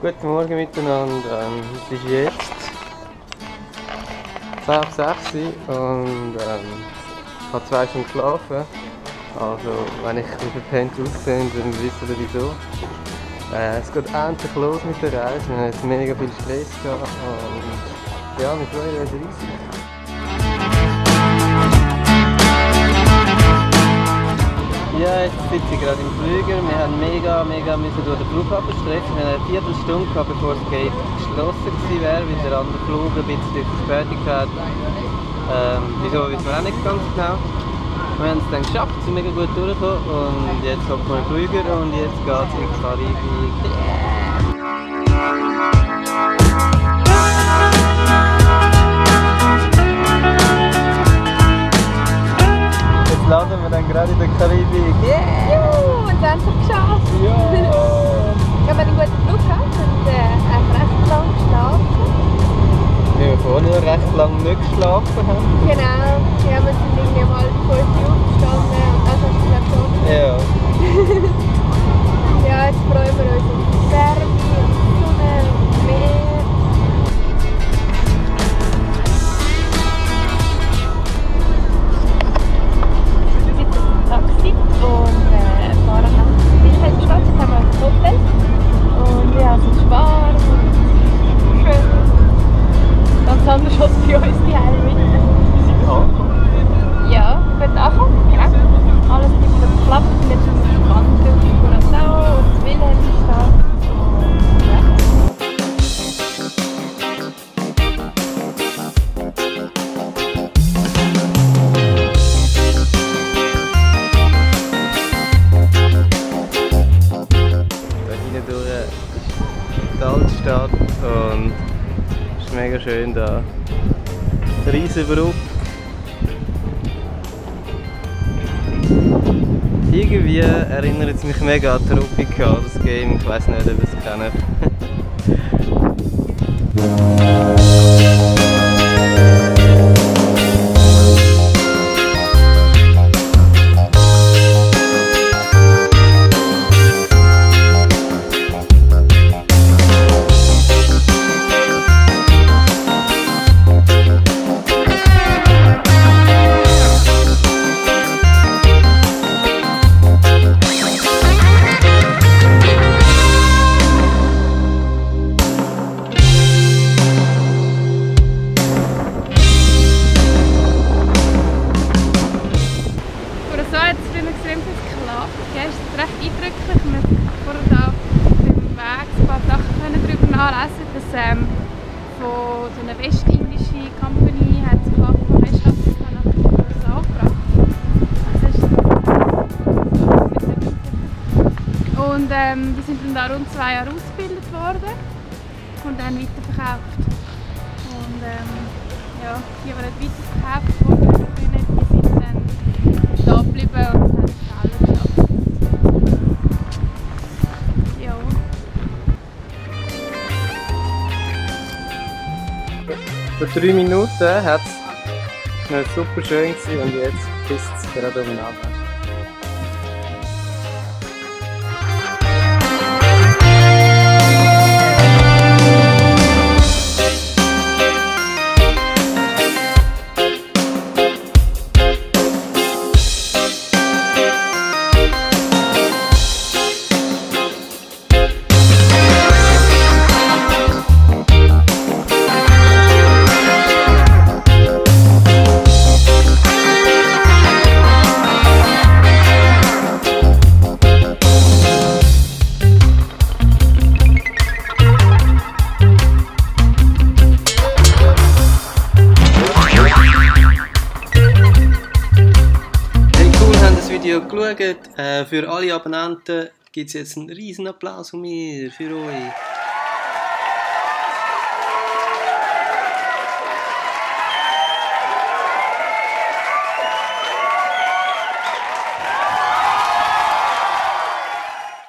Guten Morgen miteinander. Es ist jetzt 5:10 und ich habe 2 Stunden geschlafen. Also wenn ich ein bisschen verpennt aussehe, dann wisst ihr wieso. Es geht endlich los mit der Reise. Wir haben jetzt mega viel Stress gehabt und ja, wir freuen uns riesig. Ja, jetzt sitze ich gerade im Flüger. Wir haben mega müssen durch den Flughafen stressen. Wir haben eine Viertelstunde gehabt, bevor das Gate geschlossen gewesen wäre, weil der andere Flug ein bisschen Verspätung hat. Wieso wissen wir auch nicht ganz genau. Wir haben es dann geschafft, sind mega gut durchgekommen und jetzt hocken wir im Flüger und jetzt geht es in die Karibik. Jetzt landen wir dann gerade in der Karibik. Juhu, und dann endlich geschafft! Ja! Ich habe einen guten Flug gehabt und recht lang geschlafen. Weil wir vorher recht lange nicht geschlafen haben. Genau, ja, wir sind irgendwie mal 5 Uhr aufgestanden und das hast du ja schon. Ja. Ja, jetzt freuen wir uns auf die Wärme und die Sonne und das Meer. Wir sitzen im Taxi und fahren nach Wilhelmstadt. Jetzt haben wir ein Hotel und ja, es ist warm und schön. Ganz anders als bei uns die Heilmittel. Wir sind angekommen. Ja, wir können anfangen. Genau. Alles tippt geklappt. Wir sind jetzt gespannt auf Curaçao und Wilhelmstadt. Und ja. Da hindurch ist die Altstadt und es ist mega schön da. Riesenbrücke. Irgendwie erinnert es mich mega an Tropica, das Game. Ich weiß nicht, ob ihr das kennt. Ja, es ist recht eindrücklich. Wir haben vorher da beim Weg ein paar Sachen darüber nachlesen, dass von so einer westindischen Company hat es von Westafrika nach Curaçao gebracht. Und die sind dann da rund 2 Jahre ausgebildet worden und dann weiterverkauft. Und ja, die nicht weiterverkauft wurden, die sind dann da geblieben und haben alles geschafft. Ja. Vor 3 Minuten hat es noch super schön gewesen und jetzt pisst es gerade umeinander. Geschaut. Für alle Abonnenten gibt es jetzt einen riesen Applaus von mir für euch.